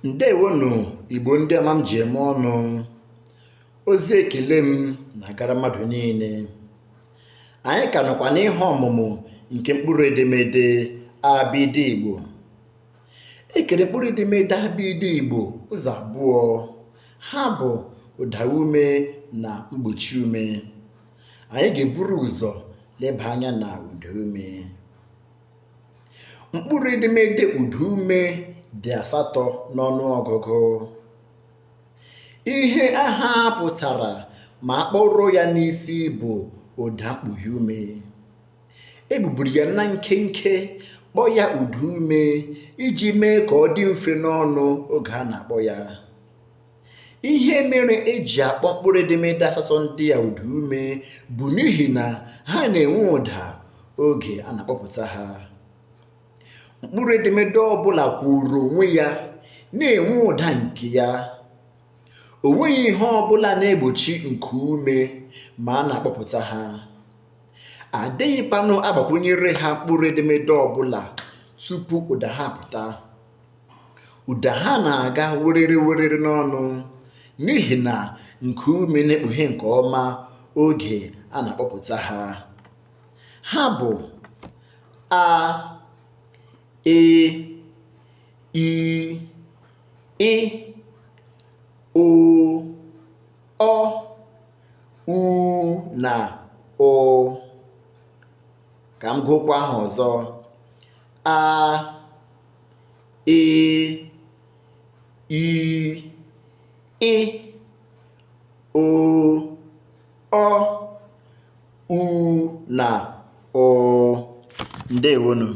Ndewonụ Igbo ndị ọma m ji eme ọnụ. Ozi ekele m na-agara mmadụ niile. Anyị ka nọkwa n'ihe ọmụmụ nke mkpụrụ edemede abịdịị Igbo. E kere mkpụrụ edemede abịdịị Igbo ụzọ abụọ. Ha bụ ụdaume na mgbochiume. Anyị ga-eburu ụzọ leba anya na ụdaume. Mkpụrụ edemede ụdaume dị asatọ n'ọnụọgụgụ. Ihe aha a pụtara ma a kpọruo ya n'isi bụ ụda mkpughe ume. E gbubiri ya na nkenke kpọọ ya ụdaume iji mee ka ọ dị mfe n'ọnụ oge a na-akpọ ya. Ihe mere e ji akpọ mkpụrụ edemede asatọ ndị a ụdaume bụ n'ihi na ha na-enwe ụda oge a na-akpọpụta ha. Mkpụrụ edemede ọbụla kwụụrụ onwe ya na-enwe ụda nke ya. O nweghị ihe ọbụla na-egbochi nkuume ma a na-akpọpụta ha. A dịghịkwanụ agbakwunyere ha mkpụrụ edemede ọbụla tupu ụda ha apụta. Ụda ha na-aga wịrịrị wịrịrị n'ọnụ n'ihi na nkuume na-ekpughe nke ọma oge a na-akpọpụta ha. Ha bụ a, e, i, ị, o, ọ, u na ụ. Ka m gụkwa ha ọzọ. A, e, i, ị, o, ọ, u na ụ. Ndewonụ.